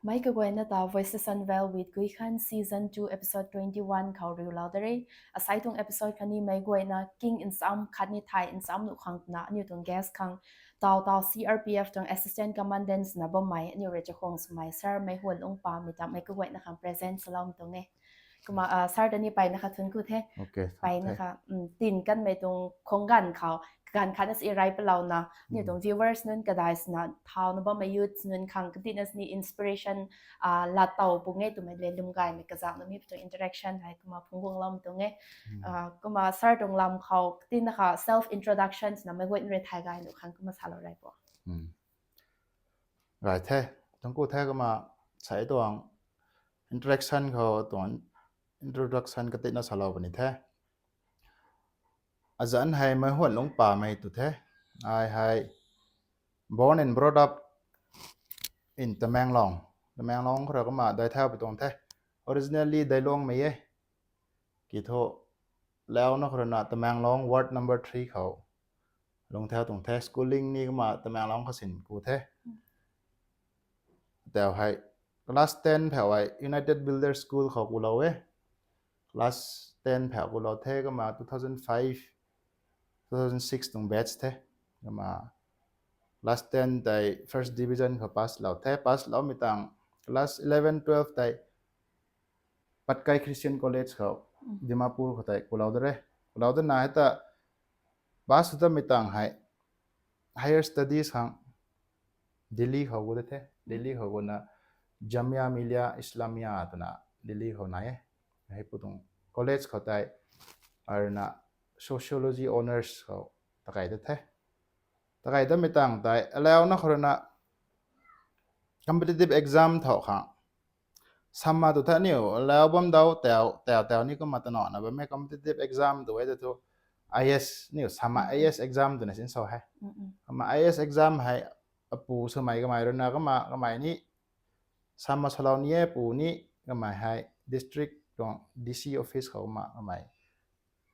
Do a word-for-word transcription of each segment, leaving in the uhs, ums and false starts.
Mei kaguayna ta Voices Unveiled with Guikhan season two episode twenty-one khou riulou da re. Asai tuang episode khatni meic guayna king nsam khatni thai nsam nuh khang twna aniu tuang guest khang tau tau C R P F tuang assistant commandant na bammei aniu rui chakhwang swmei sir Meihwanlungc Pamei ta meic kaguayna khang present swloumei tuang e. Kumna sir ta ni peyna kha thuanc ku the. Peyna kha tin kanmei tuang khang ganv khou kaganv khatna si rai palouna aniu tuang viewers nunc kadai swna thauna bammei youth nunc khang katina sini inspiration lat tow pung e twmei le lwm gaymei kazauhna mi tuang interaction hei kumna phungc guangloumei tuang e. Kumna sir tuang lam khou katina kha self introduction swna meic guayna rui thay gay nuh khang kumna salou rei bo. Gay the, thuanc ku the. Kumna sei tuang interaction khou tuang introduction katina salou puni the. Azanc hei Meihwanlungc Pamei tu the. Ai hei born and brought up in Tamenglong. Tamenglong khou rui kumna dai thau pui tuang the. Originally Dailuangmei e. Ki thu launa khou ruina Tamenglong ward number three khou lung thau tuang the. Schooling ni kumna Tamenglong khou sin ku the. Tau hei class ten phau hei United Builder School khou kulou e. Class ten phau kulou the kumna two thousand five, two thousand six tuang batch the. Kumna class ten tei first division khou pass lou the. Pass loumei tang class eleven, twelve tei Patkai Christian College khou Dimapur khou tei kulou da re. Kulou dana hei ta pass sw tamei tang hei higher studies khang Delhi khou gu da the. Delhi khou guna Jamia Millia Islamia twna Delhi khou nai e. Hei pu tuang college khou tei aruna sociology honours khou takai da the. Takai tamei tang tei alauna khou ruina competitive exam thau khang samma tu the. Aniu alau bam dau tau tau tau ni kumna tanana bammei competitive exam tu e ta thu I A S, niu samma I A S exam twna sin sa he. Kumna I A S exam hei apu swmei kamei ruina kumna kamei ni samma salou ni e, pu ni kamei hei district tuang D C office khou kumna kamei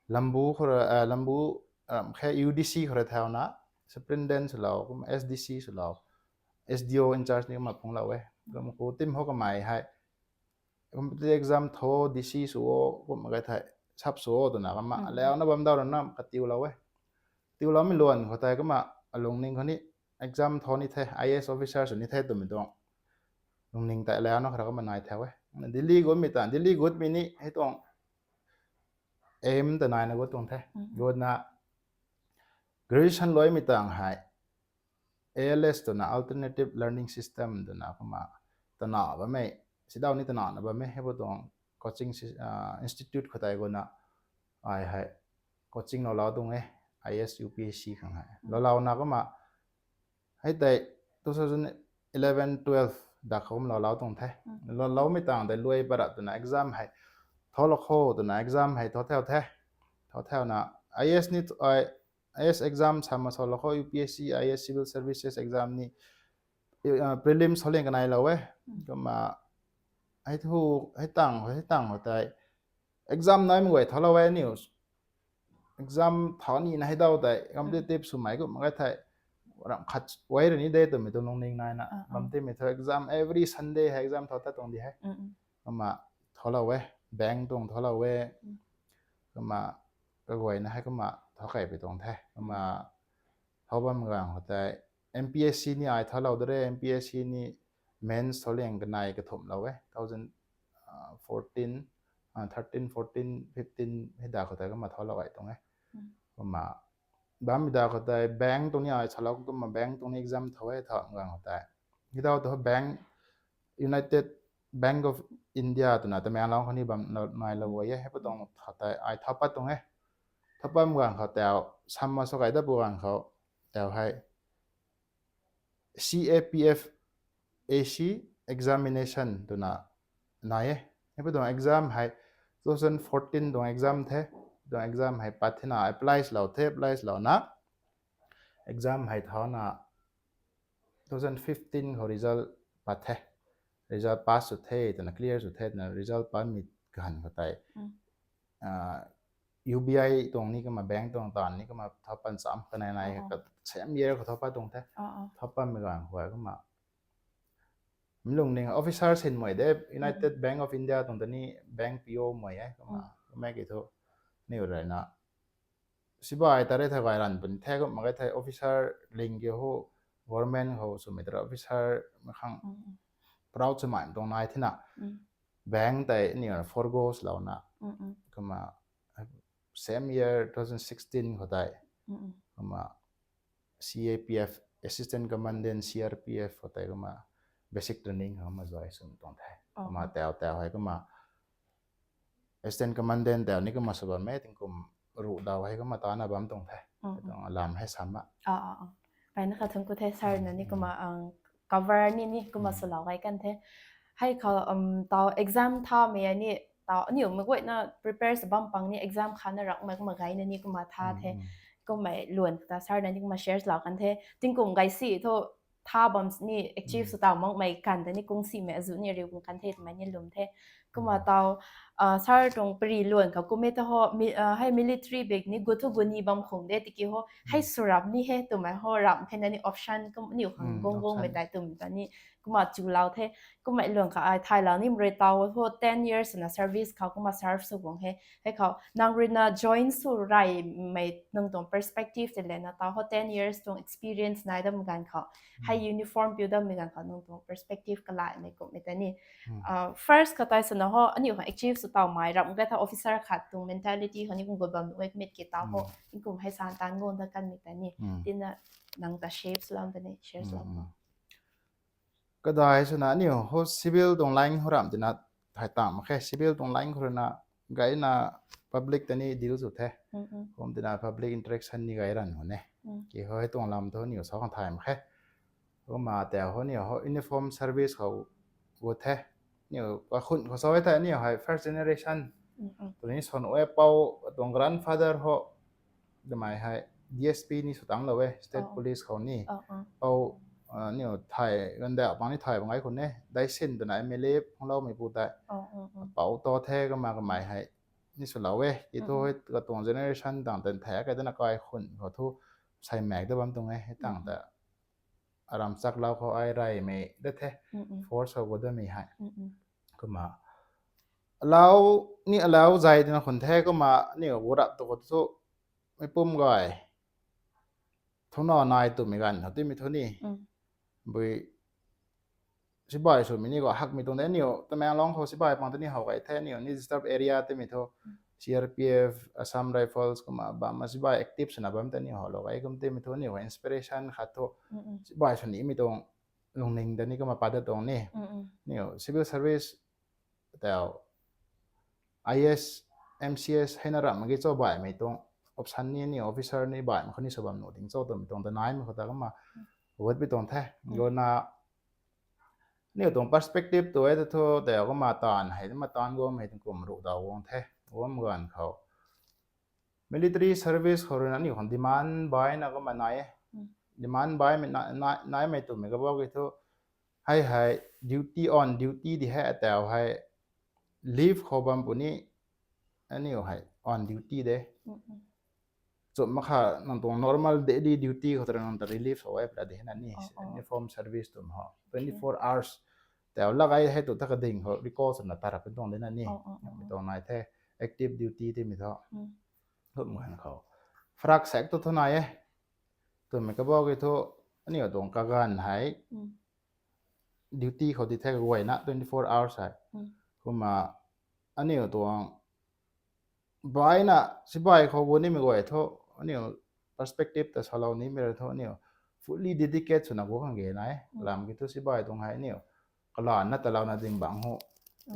Lambu khou rui, Lambu khe U D C khou rui thauna superintendent swlou kumna S D C swlou, S D O in charge ni kumna phungclou e. Kumna ku tim khou kamei hei competitive exam tho, D C sw o, kumna kai thei sap sw o twna kumna alauna bam dau ruina katiulou e. Tiuloumei luan khou tei kumna alungning khou ni exam tho ni the, I A S officer sw ni the twmei tuang lungning tei alauna khou rui kumna nai thau e. Delhi gutmei ta, Delhi gutmei ni hei tuang aim ta naina gut tuang the. Gutna graduation luaimei tang hei A L S twna alternative learning system twna kumna tana bammei, sidau ni tanana bammei hei pu tuang coaching institute khou tei guna ai hei coaching loulou tuang e, I A S, U P S C khang hei loulouna kumna hei tei two thousand eleven twelve dak khou kumna loulou tuang the. Louloumei tang tei luai para twna exam hei tholou kho twna exam hei tho thau the. Tho thauna I A S ni I A S exam samma salou kho, U P S C, I A S civil services exam ni prelims holiang kanailou e. Kumna hei thu hei tang hei tang khou tei exam naimei guay tholou e, niu exam tho nina hei dau tei competitive swmei kumna kai thei ramh khat guay rui ni de twmei tuang lungning naina bam timei thu exam every Sunday hei exam tho tat tuang di he. Kumna tholou e, bank tuang tholou e. Kumna kaguayna hei kumna tho kei pui tuang the. Kumna tho bam ganv khou tei M P S C ni ai tholou da re. M P S C ni mains tholiang kanei kathumhlou e, two thousand fourteen, thirteen, fourteen, fifteen hei da khou tei kumna tholou ai tuang e. Kumna bammei da khou tei bank tuang ni ai salou kumna bank tuang ni exam tho e, tho ganv khou tei hei dau tu bank, United Bank of India twna Tamenglong khou ni bam nailou guay e. Hei pu tuang tho tei ai tho pat tuang e. Tho pat ganv khou tau samma sw kai da pu ganv khou tau hei C A P F A C examination twna nai e. Hei pu tuang exam hei two thousand fourteen tuang exam the. Tuang exam hei pat thena apply lou the, apply louna exam hei thauna two thousand fifteen khou result pat the. Result pass sw the twna, clear sw the twna result patmei ganv khou tei U B I tuang ni kumna bank tuang taanv ni kumna tho pat cham kanei nai, same year khou tho pat tuang the. Tho patmei ganv khou kumna Lungning officer sin mei de, United Bank of India tuang ta ni bank P O mei e, kumna, kumna ki thu, ni rui na. Sibai ta rui tha gay ran pun the, kumna gay the officer ling ki ho, government ho swmei ta officer khang proud swmei tuang nai thina. Bank tei ni forgo swlouna. Kumna same year two thousand sixteen khou tei. Kumna C A P F, Assistant Commandant, C R P F khou tei kumna basic training khou kumna join sw tuang the. Kumna tau tau hei kumna Assistant Commandant tau ni kumna sw bam e, tingkum ruh daw hei kumna tana bam tuang the. Tuang lam hei sam a. Mpeyna kha thungc ku the, sir na ni kumna cover ni ni kumna swlou gay kan the. Hei khou tau exam thamei ni tau aniu mei guayna prepare sw bam pang ni exam khatna rakmei kumna gayna ni kumna tha the. Kummei luan ta sir na ni kumna share lou kan the. Tingkum gay si thu tha bam ni achieve sw tau makmei kan ta ni kung simei azuh ni riu kum kan the twmei ni lwm the. Kumna tau sir tuang pari luan khou kummei ta ho, hei military bak ni gu thu gu ni bam khung de tiki ho, hei swrap ni he twmei ho ramh khe na ni option kum niu khang gong gongmei tei twmei ta ni kumna chulou the. Kummei luan kha ai thaylou nimei rui tau ho ten years na service khou kumna serve sw guang he. Hei khou nang rui na join sw reymei nang tuang perspective tei lana tau ho ten years tuang experience nai dam ganv khou, hei uniform piu dammei ganv khou nang tuang perspective kalaimei kummei ta ni. First kha tei swna ho aniu khang achieve sw tau mei ramh khe tha officer khat tuang mentality khou ni kum gut bam nuh e kumna ki tau ho, tingkum hei san tan guang dat kanmei ta ni. Tina nang ta shape swlam ta ni share swlam. Kadai swna aniu ho civil tuang line khou ramh tina thay tang mak khe, civil tuang line khou rui na gayna public ta ni deal sw the. Kum tina public interaction ni gay ran khou ne. Ki ho hei tuang lam thu aniu sa khang thay mak khe. Kumna tau ho aniu ho uniform service khou gu the. Aniu kakhun khou sa e the aniu hei first generation. Tuni swn e pou tuang grandfather ho twmei hei D S P ni sw tangclou e, State Police khou ni. Pou aniu thay gandauh pang ni thay bang ai khou ne, Daisin twna M L A phungloumeipu tei. Pou ta the kumna kamei hei ni swlou e. Ki thu hei katuang generation tang tan the kai tana kaikhun khou thu sei mak ta bam tuang e, hei tang ta aram chaklou khou ai reymei dat the, force khou gu datmei hei. Kumna allow ni allow zay tina khun the kumna aniu gu rap tu khou thu mei pum gay thuna nai twmei ganv khou timei thu ni bui sibai swmei ni khou hakmei tuang de aniu Tamenglong khou sibai pang ta ni how gay the aniu ni disturb area timei thu C R P F, Assam Rifles kumna bam sibai active swna bam ta ni howlou gay kum timei thu aniu inspiration khat thu sibai sw nimei tuang lungning ta ni kumna pat dat tuang ni. Aniu civil service tau I A S, M C S hei na ramh mak ki cho baihmei tuang option ni aniu officer ni baihmei khou ni sw bam nuh ding cho twmei tuang ta naimei khou ta kumna gutpui tuang the. Guna aniu tuang perspective tu e ta thu tau kumna taanv hei kumna taanv guangmei tingkum ruh daw guang the. Guang ganv khou military service khou rui na aniu khang demand baina kumna nai e. Demand baimei naimei twmei kabau ki thu hei hei duty, on duty di hei atau hei leave khou bam puni aniu hei on duty de. Chum mak kha nang tuang normal daily duty khou ta nang ta relief sw e pla de na ni uniform service twmei ho twenty four hours tau lak ai hei tu ta kading khou recall swna tarap pun tuang de na ni. Mi tuang nai the active duty timei thu. Hum ganv khou frak sek tu thu nai e. Twmei kabau ki thu aniu tuang kaganv hei duty khou di the kaguayna twenty four hours hei. Kumna aniu tuang baina sibai khou gu nimei guay thu aniu perspective ta salou nimei rui thu aniu fully dedicate swna gu khang ge nai. Lam ki thu sibai tuang hei aniu kalanna talouna ding bang ho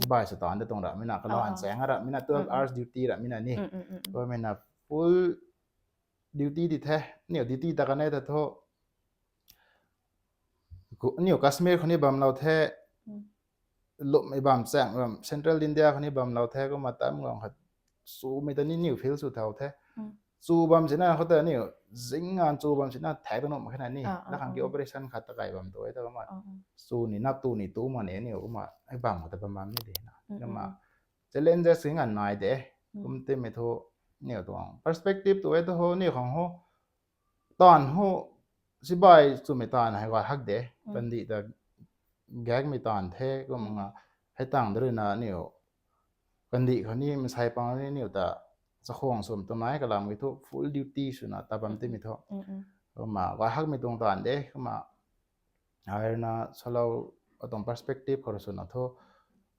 sibai sw taanv ta tuang ramhmei na kalan chaeng ramhmei na twelve hours duty ramhmei na ni. Kumna full duty di the, aniu duty ta kan e ta thu aniu Kashmir khou ni bamlou the, lummei bam chaeng bam Central India khou ni bamlou the kumna tam guang khat chumei ta ni aniu feel sw thau the. Chu bam sina khou ta aniu zing ngan chu bam sina thak ta nuh mak khe na ni. Na khang ki operation khat ta kai bam tu e ta kumna chu ni nap tu ni tu ma ni aniu kumna hei bam khou ta bam bam ni de na. Kumna challenges ki ngan nai de. Kum timei thu aniu tuang perspective tu e ta ho aniu khang ho taanv ho sibai chumei taanv hei gay hak de. Pandih ta gaekmei taanv the kumna, hei tang da ruina aniu kandih khou ni masei pang ni aniu ta chakhwang swm tu nai kalam ki thu full duty swna ta bam timi thu. Kumna gay hakmei tuang taanv de kumna, ai ruina salou atuang perspective khou rui swna thu,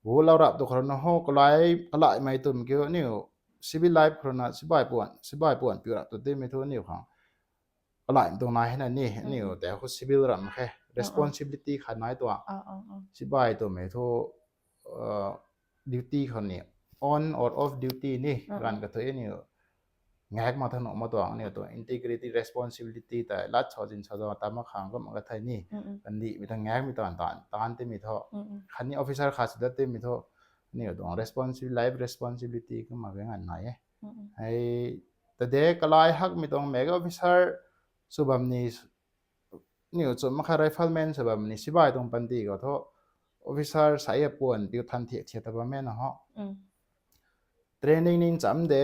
gu lou rap tu khou ruina ho kalai kalaimei twmei kiu aniu civil life khou ruina sibai puan sibai puan piu rap tu timei thu aniu khang kalaimei tuang nai hena ni aniu tei khou civil ram khe responsibility khat nai tuang. Sibai twmei thu duty khou ni, on or off duty ni ganv kathui aniu ngaek mak tha nuh ma tuang aniu tuang integrity responsibility tei lat sa zin sa zang ta mak khang kumna ka thei ni, kandihmei ta ngaekmei taanv taanv taanv timei thu, khatni officer khat sw dat timei thu aniu tuang responsibility, life responsibility kumna ka nganv nai e. Hei ta de kalai hakmei tuang mega officer sw bam ni, aniu chum mak kha rifleman sw bam ni sibai tuang panty khou thu officer sa a puan piu than thiak thiak ta bam e na ho. Training ning cham de,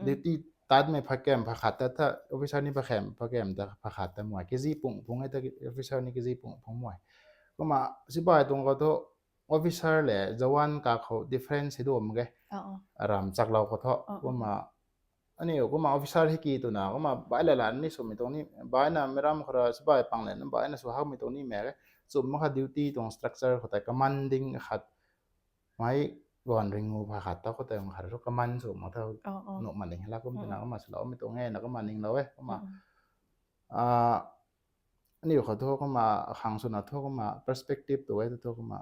duty tatmei phakem pha khat tat tha, officer ni phakem phakem ta pha khat ta muai kg pung pung e ta officer ni kg pung pung muai. Kumna sibai tuang khou thu officer le jawan ka khou difference hei du mak ge. Ram chaklou khou thu kumna aniu kumna officer hei ki twna kumna bai la la ni swmei tuang ni baina meiram khou ra sibai pang le na baina sw hakmei tuang ni mak ge. Chum mak kha duty tuang structure khou tei commanding khat mei guan ring ngu pha khat ta khou tei khat thu command sw mak tha nuh ma ning la kum twna kumna swloumei tuang e na kumna ninglou e kumna aniu khou thu kumna khang swna thu kumna perspective tu e tu thu kumna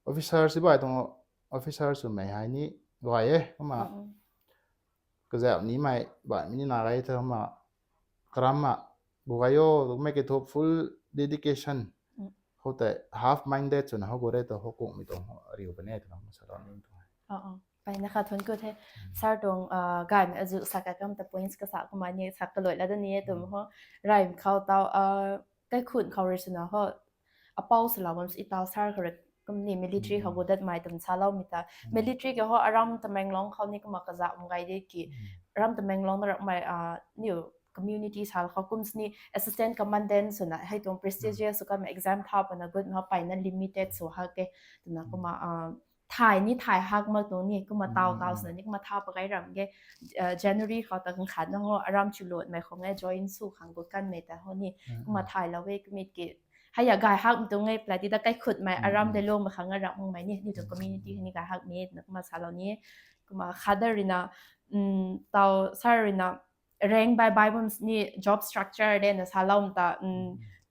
officer sibai tuang officer swmei hei ni gay e kumna kazauh nimei baihmei ni na gay tha kumna karamna bu gay o twmei ki thu full dedication khou tei half minded swna hou gu re ta hou kungmei tuang riu puni twna kumna salou ni tuang e. Mpeyna kha thuanc ku the. Sir tuang gaymei azuh sa kai kam ta points kasa kumna ni sa kalui la da ni e twm ho. Rai khou tau kaikhun khou rui swna ho apou swlou bam si tau sir khou rui kum ni military khou gu datmei twm saloumei ta military ki ho aram Tamenglong khou ni kumna kazauh mak gay de ki aram Tamenglong na ramhmei niu community sal khou kum sini assistant commandant swna hei tuang prestigious sw kamei exam tha pana gut ho mpeyna limited sw hak e twna kumna thay ni thay hak mak tuang ni kumna tau tau swna ni kumna tha pa gay ram ge. January khou ta kang khatna ho aram chulutmei khou nge join sw khang gut kanmei ta ho ni kumna thaylou e kumit ki hei a gay hakmei tuang e pla ti ta kaikhutmei aram de lomei khang a ramhmei ni ni tuang community ni gay hakmei na kumna salou ni. Kumna khat da ruina tau sir ruina rank bai bai bam ni job structure de na saloumei ta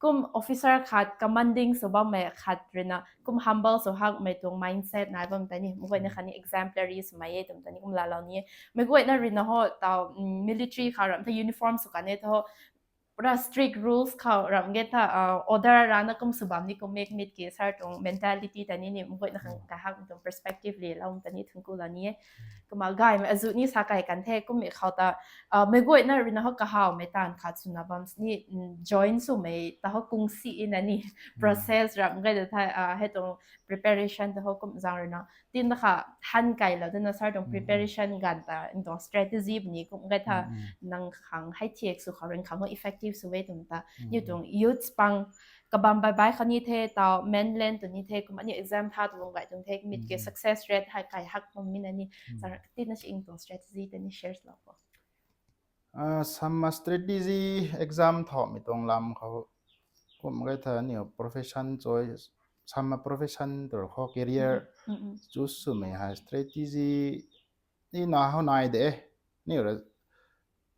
kum officer khat commanding sw bammei khat ruina kum humble sw hakmei tuang mindset nai bam ta ni mei guayna khatni exemplary swmei e twm ta ni kum laalou ni e. Mei guayna ruina ho tau military khou ram ta uniform sw kan e tho pura strict rules khou ram ge tha order rana kum sw bam ni kum mek mit ki sir tuang mentality ta ni ni mei guayna khang gay hakmei tuang perspective le lou ta ni thuanc ku la ni e. Kumna gaymei azuh ni sa kai kan the kummei khou ta mei guayna ruina ho kahawmei taanv khat swna bam ni join swmei ta ho kung si na ni process ram ge ta tha hei tuang preparation ta ho kum zaeng ruina tinna kha han kailou dana sir tuang preparation ganv ta tuang strategy puni kum ge tha nang khang hei thiak sw khou rin khang ho effective sw e twm ta ni tuang youth pang kabam bai bai kha ni the tau mainland tu ni the kumna ni exam tha tu lung gay tuang the mit ki success rate hei kai hak pummi na ni tinna si tuang strategy ta ni share lou po. Samma strategy exam thomei tuang lam khou kum ge tha niu profession choice samma profession tu khou career choose swmei hei strategy ni na hou nai de. Niu ra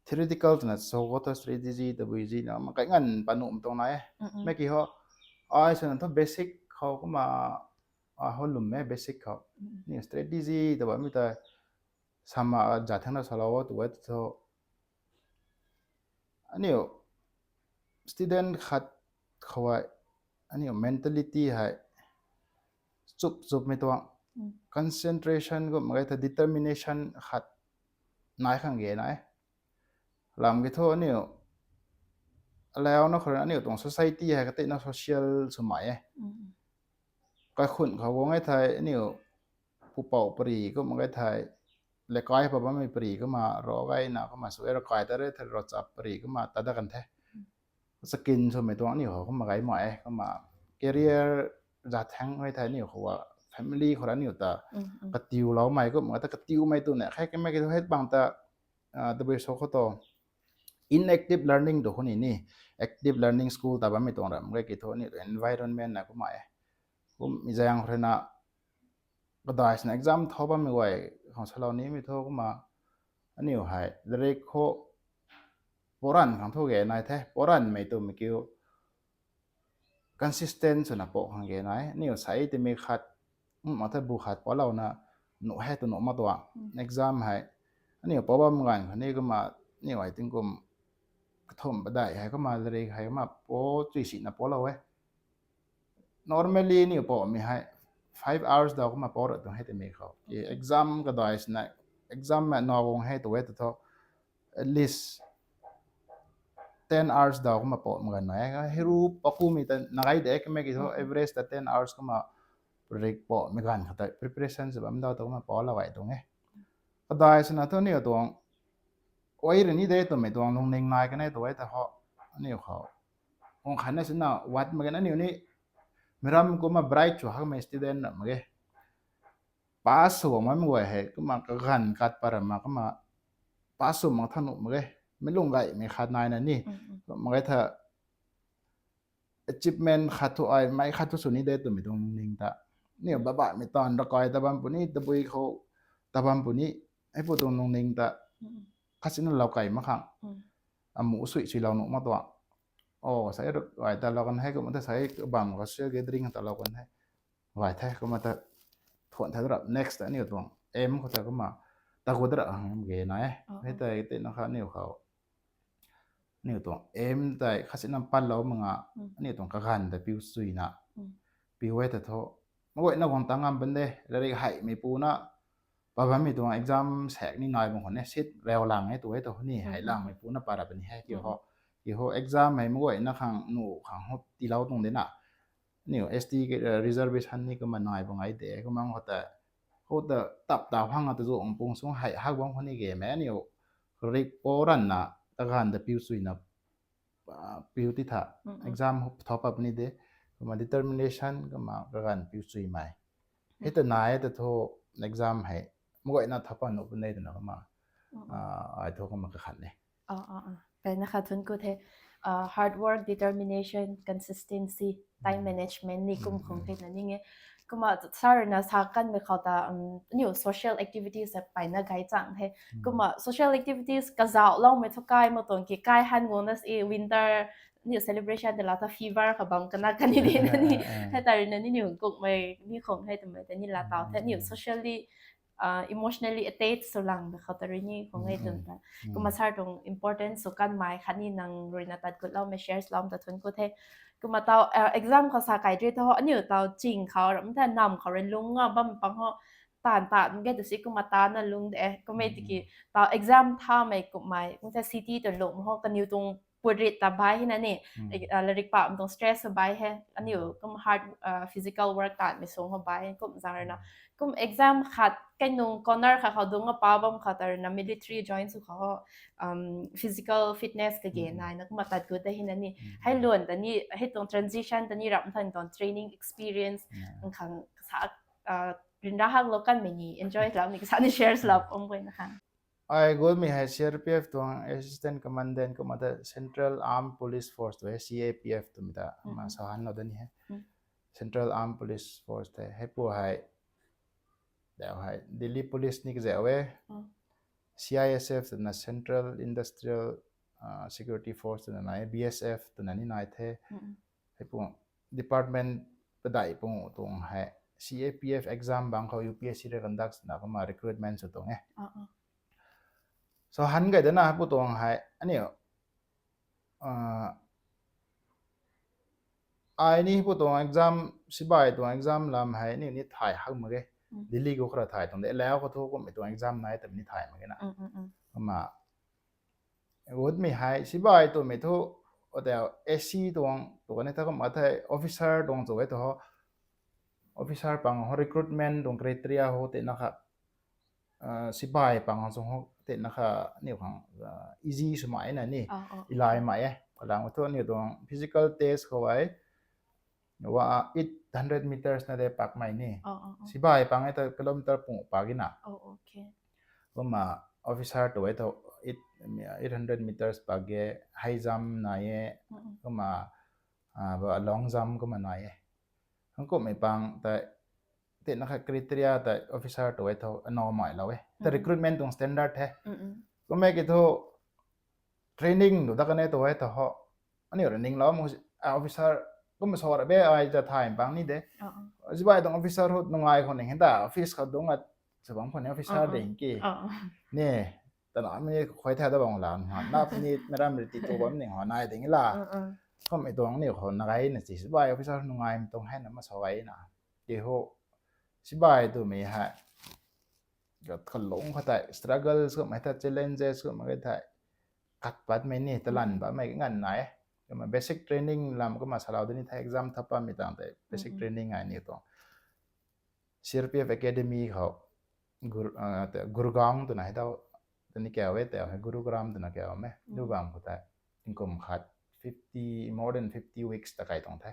theoretical twna so khou ta strategy tabui zi na ma kai nganv panuhmei tuang nai e. Mei ki ho ai swna thu basic khou kumna a ho lwm e basic khou niu strategy ta bammei ta samma za thangna salou tu e thu aniu student khat khou ai aniu mentality hei chup chupmei tuang concentration kum ge tha determination khat nai khang ge nai. Lam ki thu aniu alauna khou aniu tuang society hei katina social swmei e. Kaikhun khou guang e thei aniu pupouh pari kum ge thei lekai pa bammei pari kumna ro gayna kumna sw e rakai ta re thei rochap pari kumna ta dat kan the. Chakin swmei tuang aniu khou kumna gay mei e kumna career za thang hei thei aniu khou a family khou ra aniu ta katiuloumei kum ta katiumei tu ne khai kamei ki thu hei bang ta tabui so khou to inactive learning tu khou ni ni active learning school ta bammei tuang ram ge ki thu aniu environment na kumna e kum mi zang khou na kadai sina exam thau bammei guay khang salou nimei thu kumna aniu hei latrik khou poran khang thu ge nai the poranmei twmei kiu consistent swna po khang ge nai aniu sai timi khat ma the bu khat polouna nuh hei tu nuh ma tuang exam hei aniu pou bam ganv khou ni kumna aniu hei tingkum kathumh padai hei kumna latrik hei kumna po chui sina polou e normally aniu poumei hei five hours daw kumna pou ra tuang hei timi khou exam kadai sina exam na guang hei tu e tu thu at least ten hours daw kumna pou magan nai e hiru pakumei ta nagai de kamei ki thu average ta ten hours kumna rik poumei ganv khou ta preparation se bam daw tu kumna poulou gay tuang e kadai sina thu aniu tuang ai rui ni de twmei tuang lungning nai kanei tu e ta ho aniu khou kung khatna sina wat mak ge aniu ni miram kumna bright sw hakmei student ra mak ge pass sw makmei guay hei kumna kaganv kat pat ra mak kumna pass sw mak tha nuh mak ge mei lung gaymei khat naina ni mak ge tha achievement khat thu ai mei khat thu sw ni de twmei tuang lungning ta aniu babamei taanv rakai ta bam puni tabui khou ta bam puni hei pu tuang lungning ta khat sina lou kai mak khang amu sui suilou nuh mak tuang o sai ai ta lou kan hei kumna ta sai bam ka social gathering ta lou kan hei gay the kumna ta thuan the ra next ta aniu tuang aim khou ta kumna ta khou ta ra hang ge nai hei ta tina kha aniu khou aniu tuang aim tei khat sina patlou mak nga aniu tuang kaganv ta piu suina piu e ta thu maguayna guang ta ngam pan de latrik heimei puna pa bammei tuang exam saek ni nai bang khou ne seat rau lang e tu e tu ni hei langmei puna pa ra puni hei ki ho ki ho exam hei maguayna khang nuh khang ho tiilou tuang de na aniu S T reservation ni kumna nai bang ai de kumna khou ta khou ta tap ta hang ta zu ang pung sung hei hak bang khou ni ge mei aniu rik pou ranna kaganv ta piu suina piu ti tha exam thau pat puni de kumna determination kumna kaganv piu suimei hei ta nai ta thu exam hei maguayna thau pat nuh puni de twna kumna ai thu kumna kakhan e Kaina kha thun ku the hard work, determination, consistency, time management ni kum khung the na ning e. Kumna sir na sa kanmei khou ta aniu social activities a paina gay chang the. Kumna social activities kazauhloumei thu kai mak tuang ki kai han guangna si winter aniu celebration de la ta fever kha bam kana kani de na ni hei ta rui na ni niu kukmei ni khung hei twmei ta ni la tau the aniu socially emotionally attached sw lang da khou ta rui ni khung e twn ta kumna sir tuang important sw kanmei khatni nang rui na tat kutloumei shares lou ta thun ku the. Kumna tau exam khou sa kai dri tho aniu tau ching khou ram the nam khou rui lung nga bam pang ho taanv taanv ge tu si kumna taanv na lung de kummei tiki tau exam thamei kummei kum the city tu lung ho kaniw tuang purit ta bai hei na ni latrik pam tuang stress bai hei aniu kum hard physical work taanmei sung ho bai kum zang rui na kum exam khat kainung corner khat khou dung apa bam khat ta rui na military join sw khou physical fitness kage naina kumna tat gut ta hei na ni hei luan ta ni hei tuang transition ta ni ram than tuang training experience khang sa ryanra haklou kanmei ni enjoy lou ni kasa ni share lou pum guayna khang Ai gutmei hei C R P F tuang Assistant Commandant kumna ta Central Armed Police Force tu hei C A P F twmei ta ma sa hanlou da ni hei. Central Armed Police Force tei hei pu hei dau hei Delhi Police ni kazauh e. C I S F twna Central Industrial Security Force twna nai, B S F twna ni nai the. Hei pu department padai pu tuang hei C A P F exam bang khou U P S C rui conduct na kumna recruitment sw tuang e. So han gay dana hei pu tuang hei aniu ai ni pu tuang exam sibai tuang exam lam hei aniu ni thay hak mak ge. Delhi khou khara thay tuang de lau khou thu kummei tuang exam nai twmei ni thay mak ge na. Kumna gutmei hei sibai twmei thu ote S C tuang tu kani tha kumna thei officer tuang chu e tu ho officer pang ho recruitment tuang criteria ho tena kha sibai pang chu ho tena kha aniu khang easy swmei na ni ilay mei e kalam thu aniu tuang physical test khou ai wa eight hundred meters na de pakmei ni. Sibai pang e ta kilometer pung pak gina. Kumna officer tu e tho eight eight hundred meters pak ge, high jump nai e. Kumna ba long jump kumna nai e. Hang kumhmei pang ta tina kha criteria ta officer tu e tho ano mai lou e. Ta recruitment tuang standard the. Kumna ki thu training tu da kane tu e tho ho. Aniu running lou mu officer kumna sora be ai ta thay pang ni de. Sibai tuang officer hu nungai khou ning hin ta office khou dung a chabang khou ni officer ding ki. Ni tana mi khoi tha da bang la na ni meram ri ti tu bam ni ho nai ding la. Kumna tuang ni khou na gai na chi sibai officer nungai tuang hai na ma sa gai na. Ki ho sibai tu mi ha kat khalung kha tai struggles kumna thei challenges kumna thei kat patmei ni talan bammei ngan nai. Kumna basic training lam kumna salau de ni thei exam thapa mi tang tei basic training ai ni tuang C R P F Academy khou Gurgaon twna hei dau tani kau e tei hei Gurugram twna kau me du bam khou tei tingkum khat fifty more than fifty weeks ta kai tuang the.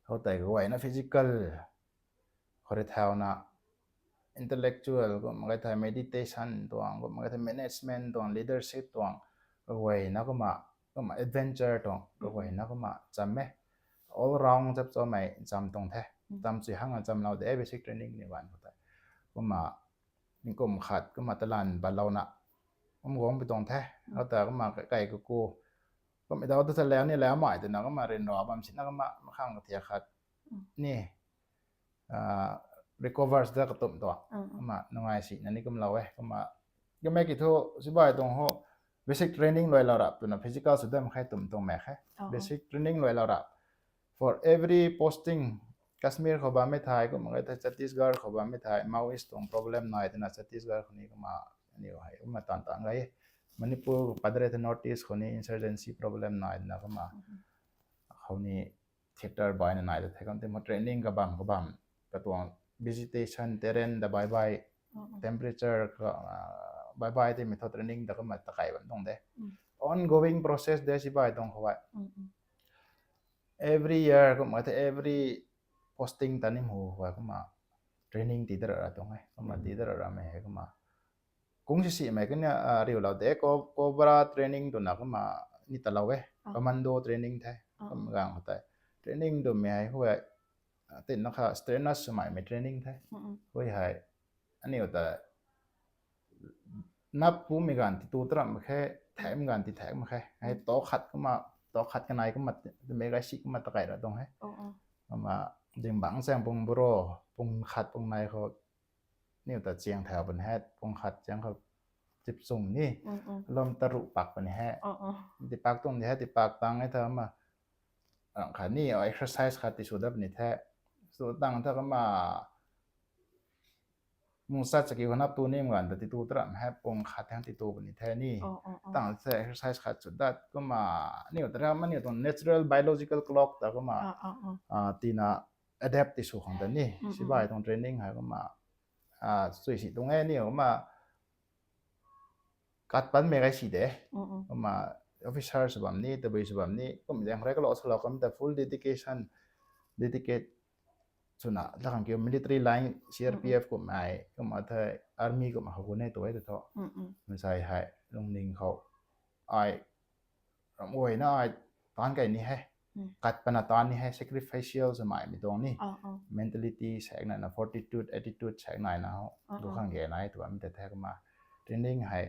Khou tei kaguayna physical khou rui thauna intellectual kumna kai thei meditation tuang kumna kai thei management tuang leadership tuang kaguayna kumna kumna adventure tuang kaguayna kumna cham e. All round chap chomei cham tuang the. Cham chui hang chamlou de basic training ni ban khou tei. Kumna tingkum khat kumna talan balouna kum guang pi tuang the. Khou ta kumna kai kaku kumna dau ta thaleu ni leu mai twna kumna rinra bam sina kumna makhang kathia khat ni recover da katumh tuang. Kumna nungai sina ni kumlou e. Kumna kumna ki thu sibai tuang ho basic training luailou rap twna physical sw dam khe tum tuang mak khe. Basic training luailou rap. For every posting Kashmir khou bammei thei kumna kai thei Chhattisgarh khou bammei thei Maoist tuang problem nai twna Chhattisgarh khou ni kumna aniu hei kumna tan tan gai. Manipur padre the North East khou ni insurgency problem nai twna kumna khou ni theatre baina nai ta the kum ti mo training kabam kabam katuang vegetation terrain ta bai bai temperature ka bai bai ti mi tho training ta kumna takai bam tuang de. Ongoing process de sibai tuang khou e. Every year kumna the every posting ta ni mu khou kumna training ti dara ra tuang e. Kumna ti dara ra mei hei kumna kung si simei kani riulou de Cobra training twna kumna ni talou e. Commando training the. Kumna gang khou tei training twmei hei khou e tina kha strenuous swmei mei training the. Hui hei aniu ta nap pumei ganv ti tu taram mak khe, thaekmei ganv ti thaek mak khe. Hei to khat kumna to khat kanei kumna mei gai si kumna takai ra tuang e. Kumna zingbangc chaeng pung bro pung khat pung nei khou niu ta chiang thau pun he pung khat chiang khou chip chung ni lom taruh pak puni he. Tipak tuang di he tipak tang e tha ma kha ni exercise khat ti sw dat puni the. Sw tang tha kumna mung chat chaki khou nap tu ni mganv ta ti tu taram he pung khat thang ti tu puni the ni. Tang the exercise khat sw dat kumna niu ta ram aniu tuang natural biological clock ta kumna tina adapt ti sw khang ta ni sibai tuang training hei kumna chui si tuang e niu kumna kat panmei gai si de. Kumna officer sw bam ni tabui sw bam ni kum zaeng rei kalou salou kum ta full dedication dedicate swna ta khang kiu military line C R P F kumna kumna thei army kumna khou gu ne tu e ta tho. Masai hei lungning khou ai ram guayna ai taanc kai ni he. Kat pana taanc ni he sacrificial swmei mi tuang ni mentality saek naina fortitude attitude saek naina ho gu khang ge nai tu bam ta the kumna training hei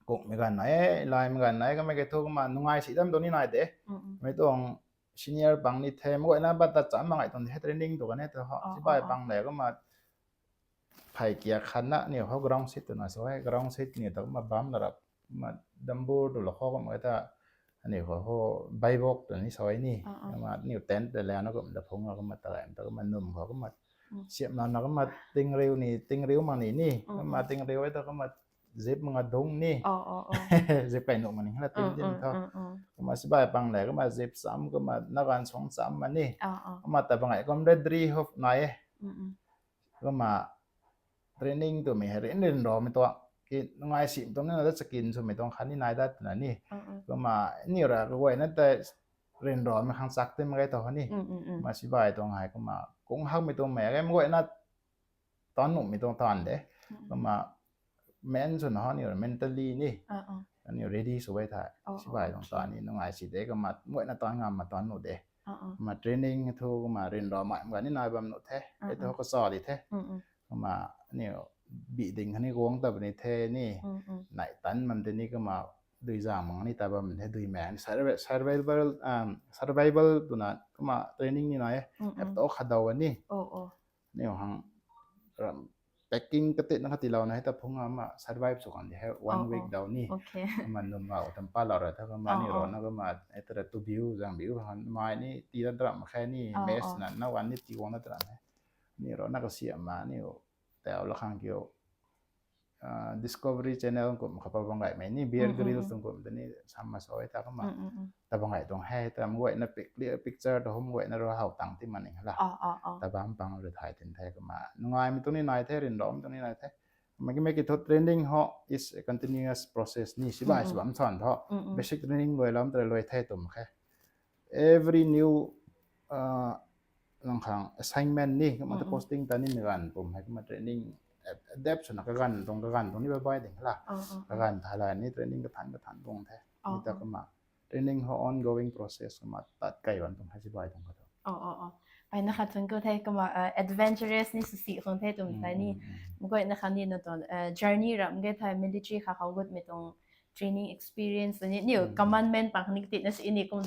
kungmei ganv nai e laimei ganv nai kamei kei thu kumna nungai si dam tuang ni nai de. Mei tuang senior pang ni the mak guayna ban ta cham mak ngai tuang the training tu kan e tu ho sibai pang le kumna phey kiak khatna aniu khou ground sheet twna sa e ground sheet ni ta kumna bam la rap kumna dambur tu la khou kumna ta aniu khou ho baibok twna ni sa e ni. Kumna aniu tent ta lana kumna phungc a kumna ta kumna num khou kumna siamna na kumna tingriu ni tingriu mak ni ni kumna tingriu e ta kumna zip mak nga dung ni zip kai nuh mak ni na ting tin tho. Kumna sibai pang le kumna zip cham kumna nagan suang cham ma ni. Kumna ta bang ai kum redri hop nai e. Kumna training twmei hei rin rin romei tuang ki nungai sim tuang na ta chakin swmei tuang khatni nai dat twna ni. Kumna aniu ra kaguayna tei ryanramei khang chak ti mak ge ta ho ni. Kumna sibai tuang hei kumna kung hakmei tuang mei ge mguayna tan nuhmei tuang tan de. Kumna main swna ho aniu mentally ni aniu ready sw e thei sibai tuang tan ni nungai si de, kumna mguayna tan ngam ma tan nuh de. Kumna training thu kumna ryanramei ga ni nai bam nuh the. Ei thu kacha di the. Kumna aniu biding khatni guang ta puni the ni. Nai tan mam tei ni kumna dui zang mang ni ta bam the, dui mei ni survi- survival, um, survival twna kumna training ni nai e. Hep to khat daw ni. Aniu hang ram packing katit na khat tilouna hei ta phung ama survive sw kan di hei one week daw ni. Kumna num ngau tam pa lou ra tha kumna ni rana kumna ei tara tu biu zang biu han mai ni tii dan tram khe ni, mess na na wan ni tii guang na tram he. Ni rana kasi ama ni tau la khang kiu, ah, Discovery Channel kum kha pa bang gaymei ni, Bear Grylls tuang kum ta ni sam ma sa e ta kumna ta bang gay tuang he, ta mguayna pic- clear picture ta hum guayna ro hau tang ti maning la. Ta bam pang ru thai tin the kumna nungaimei tuang ni nai the, ryanramei tuang ni nai the. Kumna ki mei ki thu training ho is a continuous process ni, sibai sw bam san tho. Basic training luai lam tara luai the tum khe. Every new, uh, lang khang assignment ni, kumna ta posting ta ni mi ganv pum hei kumna training adapt swna kaganv tuang kaganv tuang ni bai bai ding la. Kaganv tha la ni training kathan kathan tuang the. Ni ta kumna training ho ongoing process kumna tat kai ban tuang hei sibai tuang kha tu. Pai na khat tuang ko the kumna, uh, adventurous ni sw si khang the tum thai ni. Mguayna khang ni na tuang, uh, journey ram ge thai military kha khou gutmei tuang training experience ni, niu commandment pang ni kati na si ni kum,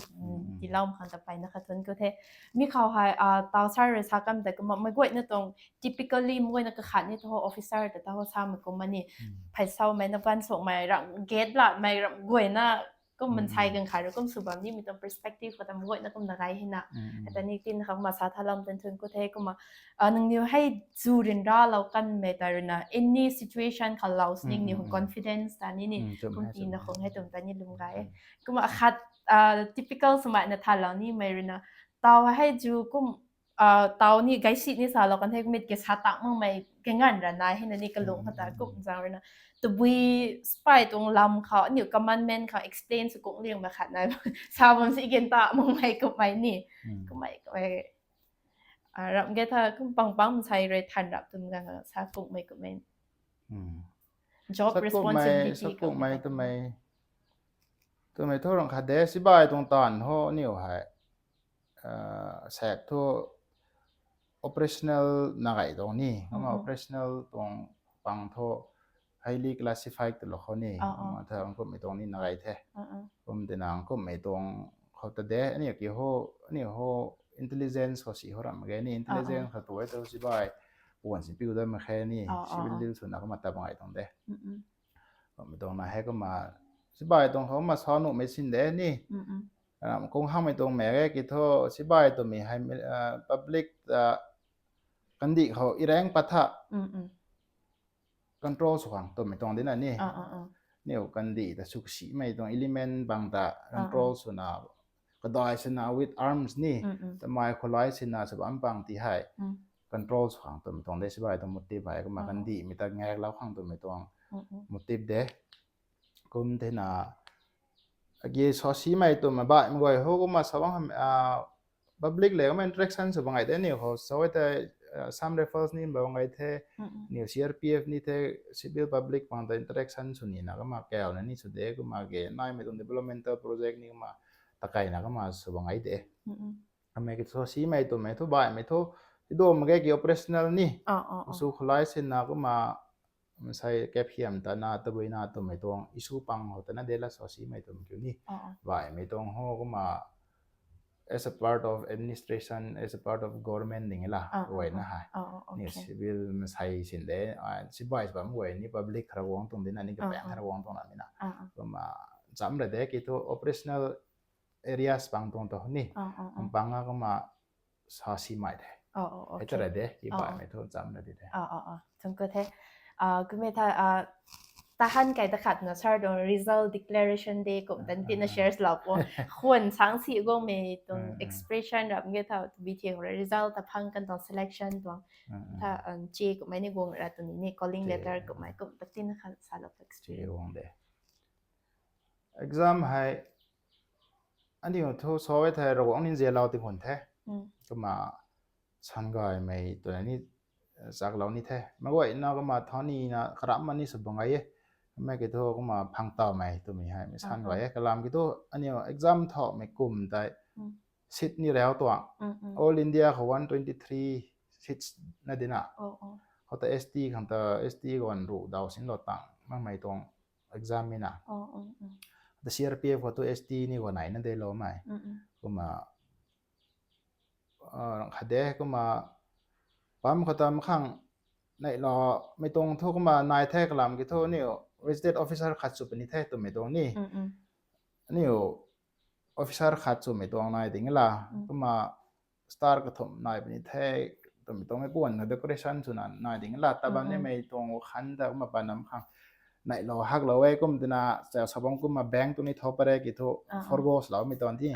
tilam khang ta pai na khat tuang ko the. Mi khou hei, ah, tau sar rui sa kam ta kumna mguayna tuang typically mguayna kakhat ni tho officer ta tho sa mei kum ni. Phai sau mei na kan sok mei ram gate la mei ram guayna kum mansei kan khat ru kum sw bam ni mi tuang perspective kha ta mguayna kum na gay hei na. Ata ni tin kha kumna sa tha lam tan tuang ko the kumna, ah, nang niu hei zu ryanra lou kan mei ta rui na any situation kha lou sining niu confidence ta ni ni kum ti na khong hei tum ta ni lum gay. Kumna khat, ah, typical swmei na tha lou ni mei rui na tau hei zu kum, ah, tau ni gay si ni sa lou kan the mit ke sa tak mang mei ke ngan ra na hei na ni kalung kha ta kum zang rui na tabui sipai tuang lam kha niu commandment kha explain sw kung liang ma khat na sa bam si gen ta mang mei kum mei ni. Kum mei kum mei, ah, ram ge tha kum pang pang sai rui than rap tum ga sa kung mei kum mei. Job responsibility sa kung mei tum mei. Tum mei thu rang khat de sibai tuang tan ho niu hei, ah, sek thu operational na gay tuang ni. Kumna operational tuang pang thu highly classified tu lou khou ni. Kumna tha ang kum mei tuang ni na gay the. Kum tina ang kum mei tuang khou ta de, aniu ki ho, aniu ho intelligence ho si ho ram ge ni, intelligence kha tu e tu sibai puan si piu da ma khe ni, civil dil swna kumna ta bang gay tuang de. Kum mei tuang na hei kumna sibai tuang khou kumna sa nuh mei sin de ni. Ram kung hakmei tuang mei ge ki thu sibai twmei hei, ah, public ta kandih khou ireng pat tha control sw khang twmei tuang di na ni. Niu kandih ta suk simei tuang element bang ta control swna, kadai sina with arms ni, tamei khulai sina sw bam pang ti hei control sw khang twmei tuang de sibai tuang motive hei kumna kandihmei ta ngak lou khang twmei tuang motive de. Kum thena agi sa simei twmei baihmei guay ho kumna sa bang, ah, public le kumna interaction sw bang gay de niu khou sa e tei, ah, Assam Rifles ni bang gay the, niu C R P F ni the, civil public pang ta interaction sw nina kumna kauna ni sw de kumna ge naimei tuang developmental project ni kumna takaina kumna sw bang gay de. Kamei ki thu simei twmei thu baihmei thu, ido mak ge ki operational ni. Su khulai sina kumna, masei kep hiam ta na, tabui na twmei tuang issue pang ho ta na de la sa simei twmei kiu ni. Baihmei tuang ho kumna, as a part of administration, as a part of government ding la, guayna hei. Ni civil masei sin de, ah, sibai bam guay ni public khara guang tuang di na, ni kapang khara guang tuang na mi na. Kumna, cham ra de ki thu operational areas pang tuang tu ni. Pang a kumna sa simei de. Hei ta ra de, ki baihmei thu cham ra di de. Thang ko the. Ah, kumei tha, ah, tahan kai ta khat na sar tuang result declaration day kum tan tina shares lou po. Khwan sang si guangmei tuang expression ram ge tha, tu bi thiang ra result ta phang kan tuang selection tuang. Tha, um, che kummei ni guang ra tu ni, ni calling letter kummei kum ta tina khat sa lou expression. Guang de. Exam hei Aniu thu sa e thei Ravguangc ni nzianlou ti khun the. Kumna sangaymei twna ni chaklou ni the. Meic guayna kumna thauni na karamh ma ni sw bang gay e. Mei ki thu kumna phang tawmei twmei hei mei sangay e. Kalam ki thu aniu exam thomei kum tei seat ni rau tuang. All India khou one twenty three seats na dina. Khou ta S T khang ta S T guan ruh daw sinlou tang makmei tuang exam mi na. Ta C R P F khou tu S T ni guan nai na de lou mei. Kumna khat de kumna pam khou ta makhang neihloumei tuang thu kumna nai the kalam ki thu aniu gazetted officer khat sw puni the twmei tuang ni. Aniu officer khat swmei tuang nai ding la. Kumna star kathumh nai puni the twmei tuang mei puan na decoration swna nai ding la. Tabam nimei tuang khan ta kumna panam khang neihlou haklou e kum tina sa bam kumna bank tu ni tho pare ki thu forgo swloumei tuang ti.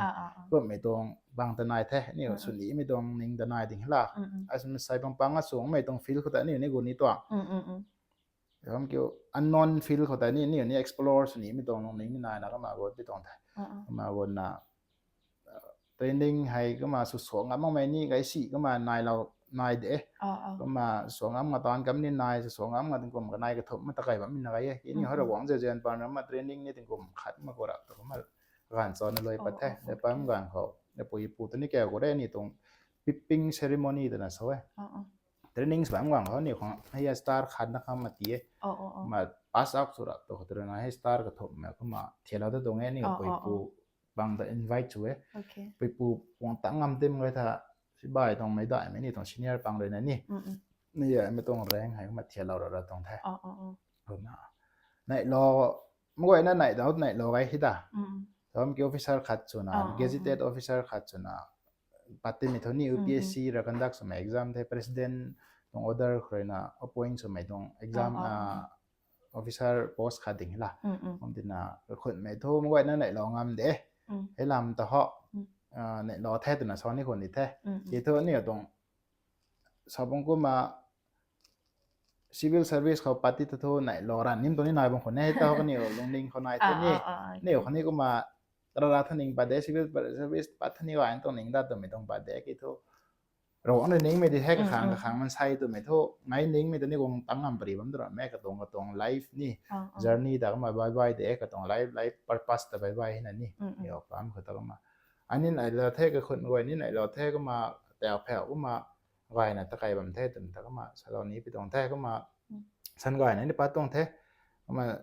Kummei tuang bang ta nai the aniu swnimei tuang ning ta nai ding la. Asw sai bang pang a swmei tuang field khou ta aniu ni gu ni tuang. Ram kiu unknown field khou ta ni aniu ni explore swnimei tuang lungning ni naina kumna gu pi tuang the. Kumna guna training hei kumna sw suang ngam makmei ni gay si kumna nailou nai de. Kumna suang ngam nga taanv kam ni nai, sw suang ngam nga tingkum kanei kathumh ma ta kai bammei na gay e. Aniu hei Ravguangc zianzian pan ramna training ni tingkum khat ma gu rap tu kumna ganv chana lui pat the. Pam ganv khou apui pu tu ni kau gu re ni tuang peeping ceremony twna sa e. Training sw bam guang khou ni khang hei star khat na khang ma ti e. Ma pass out sw rap tu khou tu na hei star kathumh mei kumna thianlou ta tuang e ni puipu bang ta invite sw e. Puipu puang tang ngam tim gay tha sibai tuang mei daihmei ni tuang senior pang rui na ni. Ni ya mei tuang rank hei kumna thianlou ra ra tuang the. Kumna neihlou mei guayna neih dau neihlou gay hi ta. Ram ki officer khat swna gazetted officer khat swna pat timei thu ni U P S C ra conduct swmei exam the president tuang order khou rui na appoint swmei tuang exam officer post khat ding la. Kum tina kakhunmei thu mei guayna neihlou ngam de. Hei lam ta ho neihlou the twna sa ni khun di the. Ki thu aniu tuang sa bam kumna civil service khou pat ti ta thu neihlou ran nim tuang ni nai bam khun e ta ho kaniw lungning khou nai the ni. Niw khou ni kumna rara thaning pat de civil service pat thani gay tuang ning dat twmei tuang pat de ki thu Ravguangc rui ningmei di the kakhang kakhang mansei twmei thu ngai ningmei ta ni guang tang ngam pari bam tu rammei katuang katuang life ni journey ta kumna bye bye de katuang life life purpose ta bye bye hina ni. Ni pam khou ta kumna ani neihlou the kakhun guay ni neihlou the kumna tau phau kumna gayna ta kai bam the twmei ta kumna salou ni pi tuang the kumna sangayna ni pat tuang the. Kumna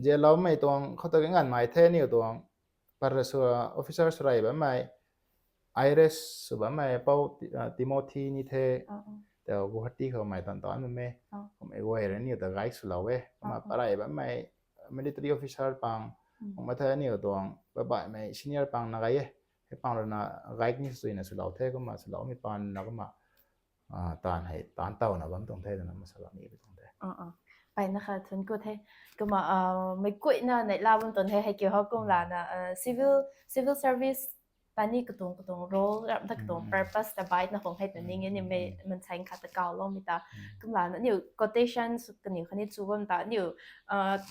zianloumei tuang khou ta nganvmei the niw tuang par sw officer swrey bammei Iris sw bammei pou Timothy ni the. Tau Guwahati khou mei tan tan bammei kummei guay rui niw ta guide swlou e kumna parey bammei military officer pang kumna the niw tuang baihmei senior pang na gay e. Hei pang rui na guide ni swna swlou the kumna swloumei pan na kumna taanv hei taanv tawna bam tuang the twna masalou ni pi tuang the. Mpeyna kha thun ku the. Kumna meic guayna neihla bam tuang the hei kiu hou kumlana civil civil service ta ni katuang katuang role ram ta katuang purpose ta bai na khang hei ta ning e ni mei mansei khat ta kauloumei ta kumlana niw quotation kaniw khatni chu bam ta niw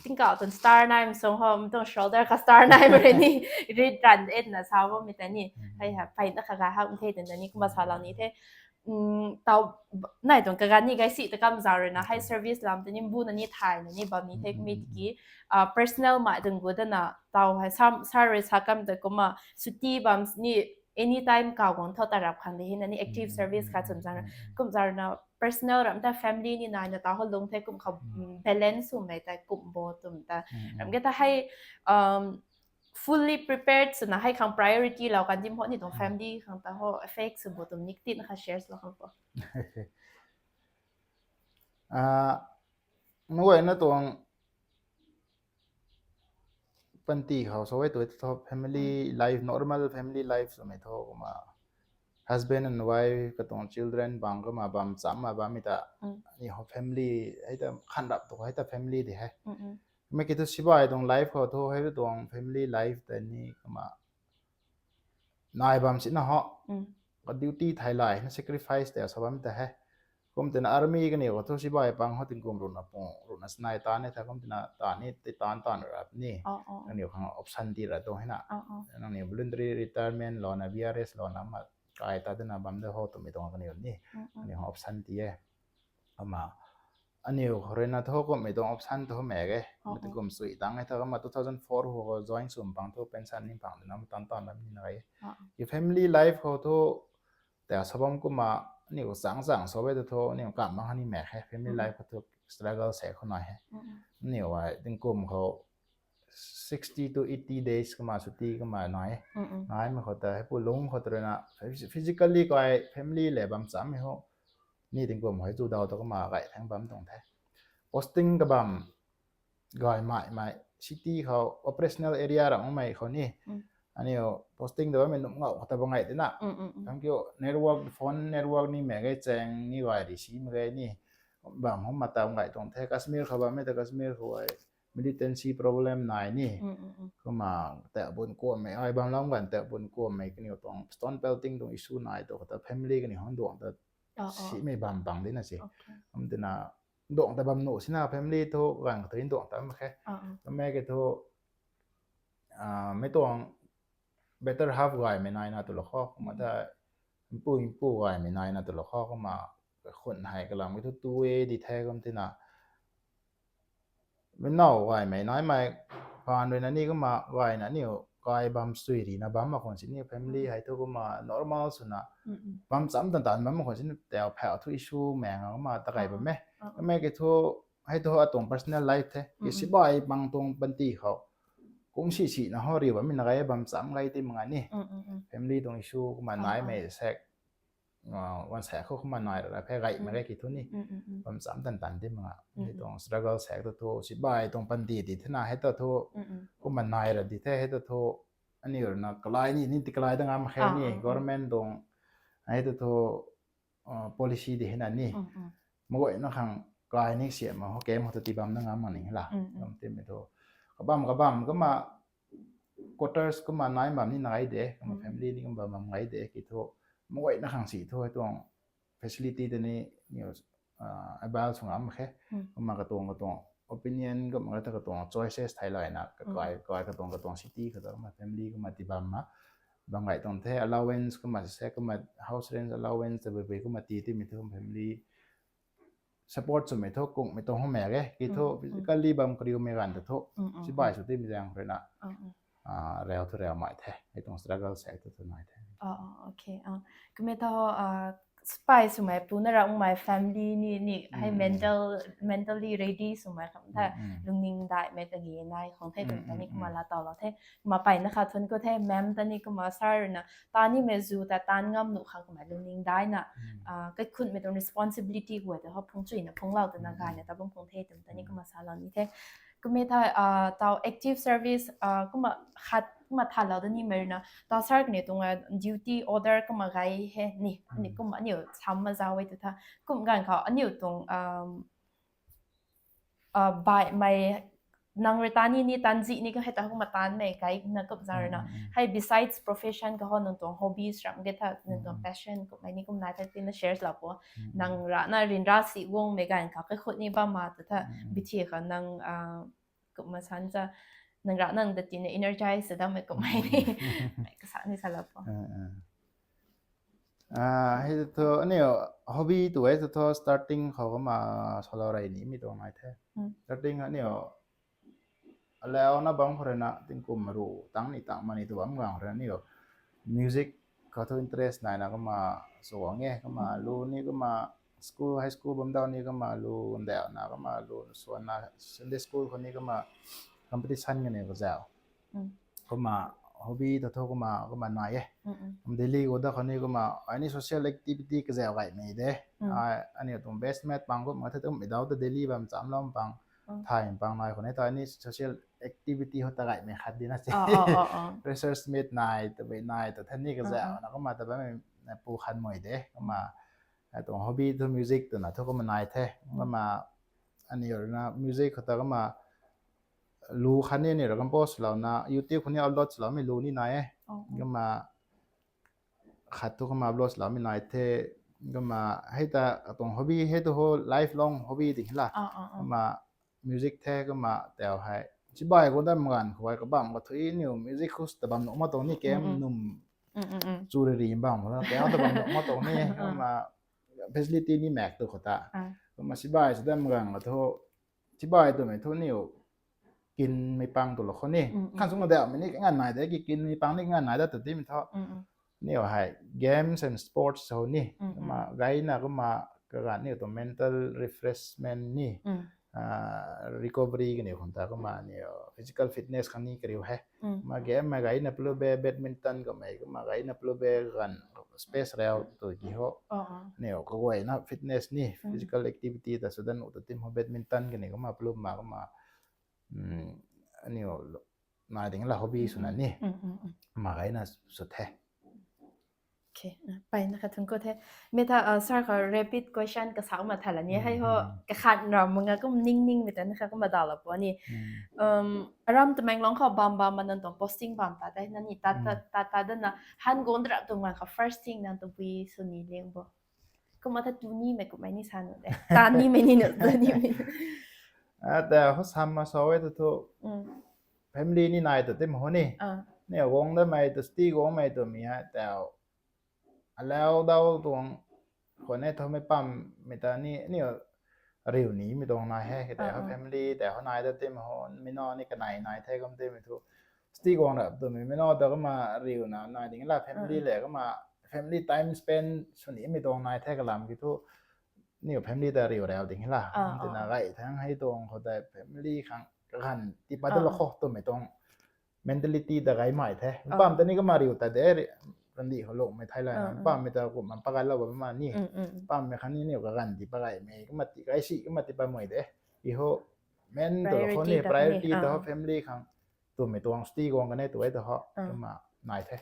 tingkauh tuang star naimei sung hou tuang shoulder kha star naimei rui ni rit ran e twna sa bammei ta ni hei ha mpeyna kha gay hak the twna ni kumna salou ni the. Tau nai tuang kaganv ni gay si ta kam zau rui na hei service lam ta ni mbuna ni thayna ni bam ni the mi tiki personal mei tuang gu dana tau hei sa rui sa kam ta kumna suti bam ni anytime kaw guang tho ta rap khang de hina ni active service kha chum zang kum zau rui na personal ram ta family ni naina tau hou lung the kum khou balance swmei ta kum bo twm ta ram ke ta hei fully prepared swna hei khang priority lou kan dim ho ni tuang family khang ta ho affect sw bo twm ni tina kha share swlou khang po. Mei guayna tuang panty khou sa e tu tho family life normal family life swmei tho kumna husband and wife katuang children bang kumna bam cham ma bammei ta ni ho family hei ta khan rap tu hei ta family di hei mei ki thu sibai tuang life khou thu hei tuang family life ta ni kumna nai bam sina ho ka duty thai lai na sacrifice tei sa bam ta hei Kum tina army kaniw khou thu sibai pang khou tingkum ruhna pung ruhna snai tan e tha, kum tina tan ni ti tan tan rap ni. Kaniw khang option ti ra tuang hei na. Nangniw voluntary retirement louna, V R S louna ma kai ta dena bam de ho twmei tuang kaniw ni. Kaniw khang option ti e. Ama aniw khou rui na thu kummei tuang option thu mak e. Tingkum sui tang e tha, ama two thousand four khou join sw pang thu pension ni pang dena ma tan tan lam ni na e. Ki family life khou thu ta sabam kumna aniw chang chang sa e tu thu aniw kam mak ni mak he, family life khou thu struggle se khou nai he. Aniw ai tingkum khou sixty to eighty days kumna chutti kumna nai. Naimei khou ta heipu lung khou ta rui na physically kai family le bam chammei ho. Ni tingkum hei chu daw ta kumna gay thang bam tuang the. Posting kabam gaymei mei city khou operational area ramhmei khou ni. Aniw posting ta bammei num ngau khou ta bam gay tina. Thank you. Network, phone network ni mak ge, chang ni gay ri si mak ge ni. Bam hom ma ta bam gay tuang the. Kashmir khou bammei ta Kashmir khou ai militancy problem nai ni. Kumna ta bun kuammei ai bam lam ganv ta bun kuammei kaniw tuang stone pelting tuang issue nai tu khou ta family kaniw hang duang ta simei bam pang dina se. Kum tina duang ta bam nuh sina family thu ganv khou ta duang ta mak khe. Kum e ki thu mei tuang better half gaymei naina tu lou khou kumna ta mpu mpu gaymei naina tu lou khou kumna khun hei kalam ki thu tu e di the kum tina. Mei naw gaymei naimei paan rui na ni kumna gayna aniw kai bam sui ri na bam mak khwan sini family hei thu kumna normal swna bam cham tan tan bam mak khwan sini tau phau thu issue meng kumna ta gay bam e. Kum e ki thu hei thu atuang personal life the. Ki sibai pang tuang panty khou kung si si na ho riu bammei na gay bam cham gay ti mak nga ni. Family tuang issue kumna naimei sek wan sa khou kumna nai ra phe gaymei gay ki thu ni. Bam cham tan tan ti mak nga. Ni tuang struggle sek ta thu sibai tuang panty ti thena hei ta thu kumna nai ra di the hei ta thu. Aniw rui na kalai ni ni ti kalai da ngam khe ni government tuang hei ta thu policy di hei na ni. Maguayna khang kai ni siam ma ho kem ho ta ti bam da ngam mak ni la. Lam timei thu kabam kabam kumna quarters kumna nai bam ni nai de, kumna family ni kumna bam bam nai de ki thu, maguayna khang si thu hei tuang facility ta ni niw avail sw ngam khe. Kumna katuang katuang opinion kumna ta katuang choices thai layna kakai kai katuang katuang city khou ta kumna family kumna ti bam ma bam gay tuang the. Allowance kumna se kumna house rent allowance ta bui bui kumna ti timei thu family support swmei thu kungmei tuang ho mak ge ki thu physically bam kariumei ganv ta thu sibai sw timei zaeng rui na rau thu rau mai the. Hei tuang struggle sek ta thu nai the. Kumei tho sipai swmei pu na ra ungmei family ni ni hei mental mentally ready swmei kham the. Lungning daihmei kagi nai khang the twmei ta ni kumna la taw lou the. Kumna pai na kha thun khou the ma'am ta ni kumna sir rui na ta nimei zu ta tan ngam nuh khang kumna lungning daihna kaikhunmei tuang responsibility guay ta ho phung chuina phunglou twna gayna ta bam phung the twmei ta ni kumna salou ni the. Kumei tha tau active service kumna khat kumna thalou da nimei rui na tau sir kaniw tuang duty order kumna gay he ni ni kumna aniw sam ma zau e tu tha kum ganv khou aniw tuang baihmei nang rui tan ni ni tan zi ni ka hei ta kumna tanmei kai na kup zang rui na hei besides profession ka ho nang tuang hobbies ram ge tha nang tuang passion kummei ni kumna tha tina share lou po. Nang rana ryanra si guangmei ganv khou kaikhut ni bam ma tu tha bithi khou nang kumna san cha nang rana nang ta tina energize dammei kummei ni kasa ni salou po. Hei thu aniw hobby tu e thu starting khou kumna salou rey nimei tuang nai the. Starting aniw alauna bam khou rui na tingkum ru tang ni tang ma ni tu bam gang khou rui na aniw music khou thu interest naina kumna suang e kumna lu ni kumna school high school bam daw ni kumna lu ndauhna kumna lu suanna Sunday school khou ni kumna competition kaniw kazauh kumna hobby ta thu kumna kumna nai e. Kum Delhi khou da khou ni kumna ai ni social activity kazauh gaymei de. Aniw tuang best mate pang kumna the tummei daw ta Delhi bam chamlou pang thay pang nai khou ni ta ai ni social activity ho ta gaymei khat di na se. Freshers meet nai tabui nai ta the ni kazauhna kumna ta bammei pu khat mei de kumna tuang hobby thu music twna thu kumna nai the. Kumna aniw rui na music khou ta kumna lu khat ni aniw rui compose louna YouTube khou ni upload loumei lu ni nai e. Kumna khat thu kumna upload loumei nai the. Kumna hei ta katuang hobby hei tu ho lifelong hobby ding la. Kumna music the kumna tau hei. Chibai khou dam ganv khou hei kabam kathui niu music khou tabam nuh ma tuang ni kem num chu ri ri bam khou na tau tabam nuh ma tuang ni. Kumna facility ni mak tu khou ta. Kumna chibai sw dam ganv khou thu chibai twmei thu niu kinmei pang tu lo khou ni. Khan sung na da mei ni ngan nai de ki kinmei pang ni ngan nai da tu timei thu. Niu hei games and sports ho ni. Kumna gayna kumna kaganv niu tu mental refreshment ni. Recovery kaniw khang ta kumna niu physical fitness khang ni kariu he. Kumna game mei gayna plube badminton kamei kumna gayna plube ganv space rau tu ki ho. Niu kaguayna fitness ni physical activity ta sw dan u tu tim ho badminton kaniw kumna plub ma kumna niu nai ding la hobby swna ni. Kumna gayna sw the. Mpeyna kha thangc ku the. Mi tha sir kha rapid question kasau ma tha la ni hei ho. Kakhat ram manga kum ning ningmei ta na kha kumna daw la pu ni. Aram Tamenglong khou bam bam ma nang tuang posting bam ta tei na ni ta ta ta dana han guang drap tuang ganv kha first thing nang tabui sw ni liang bo. Kumna tha tu nimei kummei ni sa nuh de. Ta nimei ni nuh tu nimei. Ata ho sam ma sa e tu thu family ni nai tu tim ho ni. Ni guang damei tu city guangmei twmei hei tau alau dau tuang khou ne thomei pammei ta ni ni riu nimei tuang nai he. Tei ho family tei ho nai ta tim ho mi na ni kanei nai the kum timei thu city guang rap twmei mi na ta kumna riuna nai ding la family le kumna family time spend sw nimei tuang nai the kalam ki thu niu family ta riu rau ding la. Tina gay thang hei tuang khou tei family khang kaganv tiipat da la khou twmei tuang mentality ta gaymei the. Pam ta ni kumna riu ta de randi khou lungmei thei la. Pammei ta kumna pagat lou bam ma ni. Pammei khang ni niu kaganv tii pagaymei kumna ti gay si kumna tiipat mei de. I ho main tu la khou ni priority ta ho family khang twmei tuang city guang kanei tu e tu ho kumna nai the.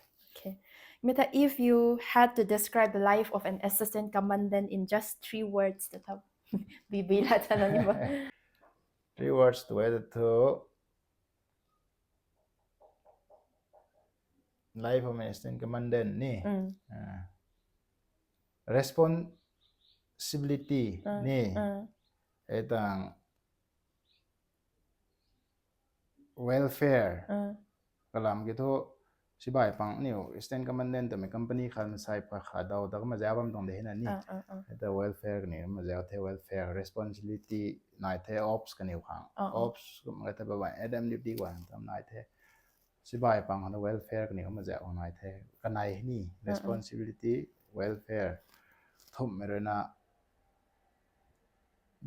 Mi tha, if you had to describe the life of an assistant commandant in just three words, ta tha bibui la tha na ni ba. Three words tu e tu thu life of an assistant commandant ni responsibility ni e tang welfare kalam ki thu sibai pang niu assistant commandant twmei company khat sai pa kha dau ta kumna zau bam tuang de hina ni. Hei ta welfare kaniw kumna zau the welfare responsibility nai the ops kaniw khang ops kumna ta ba bai adam duty guang tam nai the. Sibai pang hana welfare kaniw kumna zau nai the kanei ni responsibility welfare thumhmei rui na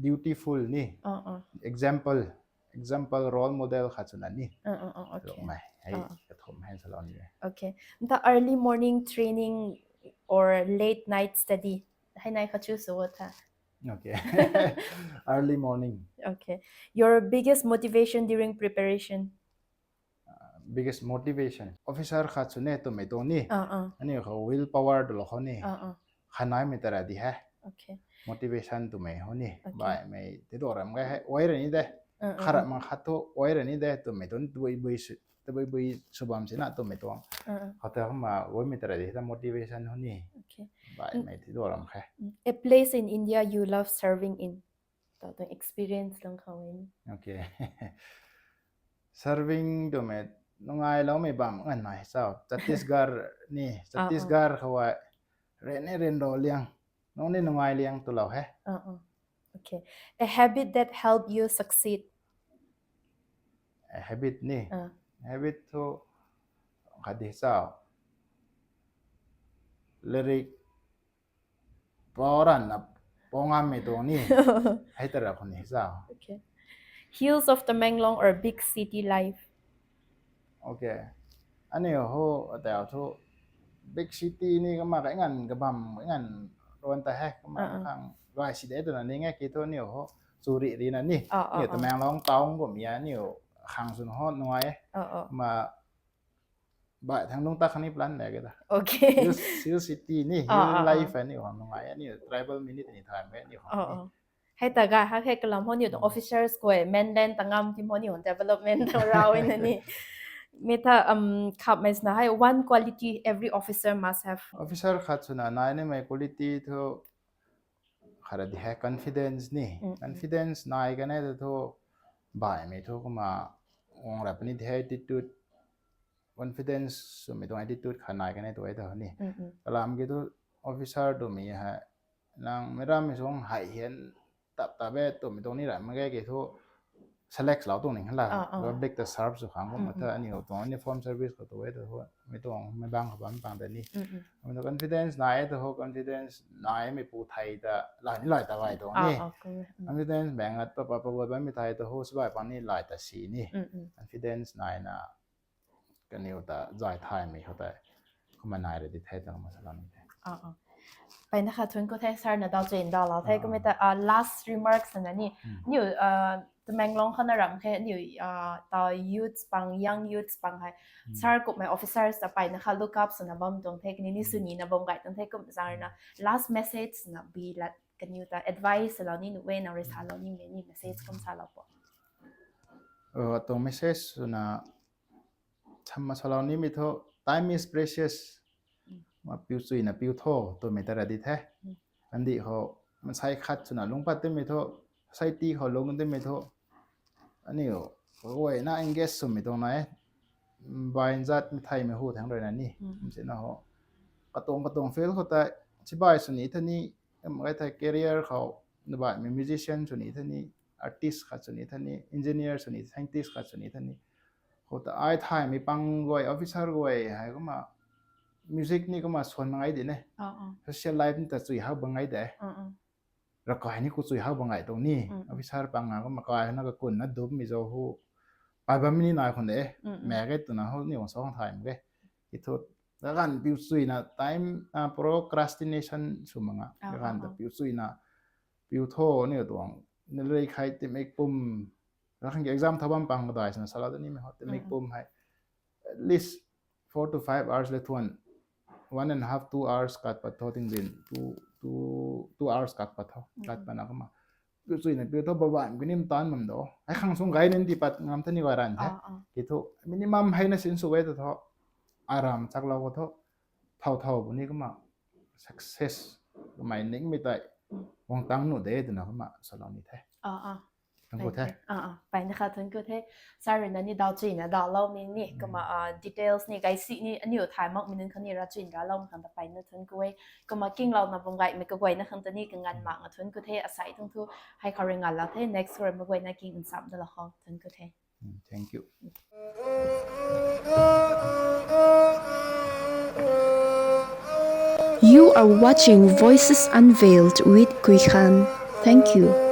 dutiful ni example example role model khat swna ni. Mei hei kathum hei salou ni. Okay. Nta early morning training or late night study hei nai kha chu sw tha. Okay. Early morning. Okay. Your biggest motivation during preparation? Biggest motivation officer khat swna twmei tuang ni. Ani kha will power tu lo khou ni. Khanai mei tara di he. Motivation twmei ho ni. Baihmei ti do ram gai he wai ra ni de. Kharat mang khat thu wai ra ni de twmei tuang tabui bui sw tabui bui sw bam sina twmei tuang. Khou ta kumna waimei tara di ta motivation ho ni. Baihmei ti do ram khe. A place in India you love serving in? Tau tuang experience lang khou in. Okay. Serving twmei nungai loumei bam ngan nai sau Chhattisgarh ni Chhattisgarh khou ai ren e ren ro liang nung ni nungai liang tu lou he. Okay. A habit that help you succeed? A habit ni habit thu khat di sau lirik pau ranna pau ngammei tuang ni. Hei tara khou ni sau. Hills of Tamenglong or big city life? Okay. Ani ho tau thu big city ni kumna kai ngan kabam kai ngan ruan ta he kumna khang gay si de twna ni nge ki thu ni ho chu ri ri na ni. Ni Tamenglong town kumna ni khang swn ho nungai e. Kumna baih thang lungc ta khang ni plan le ke ta. Hill city ni hill life ni khang nungai ni tribal minute ni tham e ni khang ni. Hei ta ga ha hei kalam ho ni tuang officers koi mainland ta ngam tim ho ni development ta rau na ni. Mi ta um khapmei swna hei one quality every officer must have. Officer khat swna nai nimei quality thu khat ra di hei confidence ni. Mm, mm. Confidence nai kanei ta thu baihmei thu kumna guang ra puni di hei attitude, confidence swmei tuang attitude khat nai kanei tu e ta ni. Mm, mm. Kalam ki thu officer twmei hei nang meic rammei sung hei hian tap tap e twmei tuang ni ra mak ge ki thu select lou tuang ni la. Ah, ah. Public ta serve sw khang kumna tha aniu tuang uniform service khou tu e ta thu mi tuang mei bang khou bam pang ta ni. Mm, mm. Kumna confidence nai e ta thu confidence naimei pu thei ta lai ni lai ta gay tuang ni. Ah, ah, correct. Mm. Confidence bang at pa pa pa guay bammei thei ta thu sibai pang ni lai ta si ni. Mm, mm. Confidence naina kaniw ta zay thaymei khou tei kumna nai ra di the ta kumna salou ni the. Ah, ah. Mpeyna khat thun ku the, sir na daw chuy ndauhlou the. Ah. Kumna ta, ah, last remarks na ni. Hmm. Niu, ah, Tamenglong khou na ram khe, niu, ah, ta youths pang, young youths pang hei. Hmm. Sir kummei officers ta mpeyna khat look up swna bam tuang the, kaniw ni Hmm. sw nina bam gay tuang the, kum zang na Hmm. last message na bi lat kaniw ta advice lou ni, nuh e na rui salou nimei ni message kum salou po. Uh, tuang message swna Tham ma salou nimei thu, time is precious. Mm. Ma piu chuina piu tho twmei ta ra di the. Mm. Andi khou, mansei khat swna lungc pat timei thu, society khou lungc timei thu, aniu, guayna engage swmei tuang nai, bai nzat mi thaymei hu thang rui na ni. Mm. Sina ho, katuang katuang field khou tei, sibai sw ni the ni, em, gay thei career khou, na baihmei musician sw ni the ni, artist khat sw ni the ni, engineer sw ni, scientist khat sw ni the ni. Khou ta ai thaymei pang guay, officer guay, hei kumna music ni kumna swan mak ngai di ne. Ah, ah. Social life ni ta chuy hak bang ngai de. Mm, mm. Ravkai ni khou chuy hak bang ngai tuang ni. Mm, mm. Officer pang nga kumna kai na kakun na dummei zauc hu. Pai bammei ni nai khwan de. Mm, mm. Mak ge twna hu ni guang song thay mak ge. Ki thu, kaganv piu chuina time, ah, procrastination sw mak nga. Ah, kaganv ah, ta ah. Piu chuina, piu tho ni tuang. Ni lei khai timik pum. Rakhang ki exam thau bam pang kadai swna salou da nimei ho. Timik Mm, mm. pum hei. At least four to five hours le thuan, one and a half, two hours kat pat tho tingzin, two, two, two hours kat pat tho, kat Mm. pat na kumna. Piu chuina piu tho, babaih mi kunim taanv bam do. Hei khang sung gay nin di pat ngam the ni gay ran the. Ah, ah. Ki thu, minimum hei na sin sw e ta tho. Aram chaklou khou tho. Thau thau bu ni kumna. Success. Kamei ningmei tei. Mm. Guang tang nuh de twna kumna salou ni the. Ah, ah. Thun ku the. Ah, ah. Mpeyna khat thun ku the. Sir rui na ni daw chuina dawlou ni ni. Mm. Kumna, ah, details ni, gay si ni, aniu thay makmei nunc khang ni ra chuina raloumei khang ta mpeyna thun ku e. Kumna kinglouna bam gaymei kaguayna khang ta ni kanganv mak nga thun ku the, asei tuang thu, hei khou rui nganlou the, next khou rui meic guayna king nsam dalou khou thun ku the. Mm, thank you. You are watching Voices Unveiled with Kui Khan. Thank you.